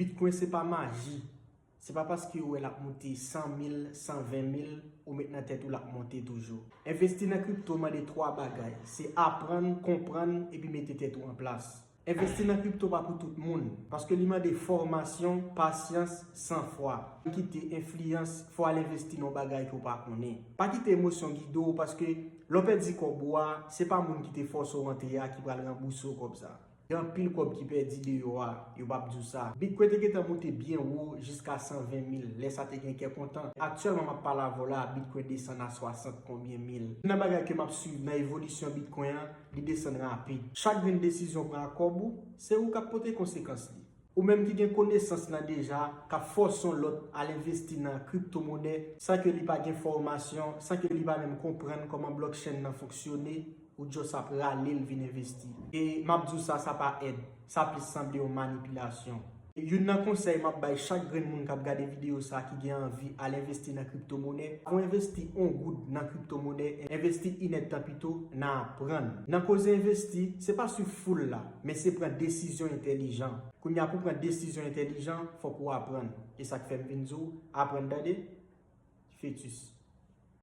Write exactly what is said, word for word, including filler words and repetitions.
Bitcoin se pa maji. Se pa paske ou wè l ap moute san mil, san ven mil, ou met nan tèt ou l ap monte toujou. Envesti nan kripto mande twa bagay. Se aprann, konprann, epi mete tèt ou an plas. Envesti nan kripto pa pou tout moun, paske li mande fòmasyon, pasyans, sanfwa. Pa kite enfliyans fè w al envesti nan yon bagay ke w pa konnen. Pa kite emosyon gide w, paske lè w pèdi kòb ou a, se pa moun ki te fòse w rantre a ki pral ranbouse w kòb sa. Gen anpil kòb ki pèdi deyò a, yo p ap di w sa. Bitcoin te gentan monte byen wo jiska san ven mil, lè sa te gen kè kontan. Aktyèlman m ap pale avè w la, Bitcoin desann a swasant konbyen mil. Nan bagay ke m ap swiv nan evolisyon Bitcoin an, li desann rapid. Chak grenn desizyon w pran ak kòb ou, se ou k ap pote konsekans li. Ou menm ki gen konesans lan deja, k ap fòse yon lòt al envesti nan kriptomonè, san ke li pa gen fòmasyon, san ke li pa menm konprann kòman blockchain nan fonksyone, ou just ap rale l vin envesti. E m ap di w sa, sa pa èd, sa plis sanble yon manipilasyon. Youn nan konsèy m ap bay chak grenn moun k ap gade videyo sa ki gen anvi al envesti nan kriptomonè, avan w envesti yon goud nan kriptomonè, envesti inèdtan pito nan aprann. Nan koze envesti, se pa swiv foul la, men se pran desizyon entèlijan. Kounye a pou w pran desizyon entèlijan, fòk ou aprann. E sa k fè m vin di w, aprann tande, fetis.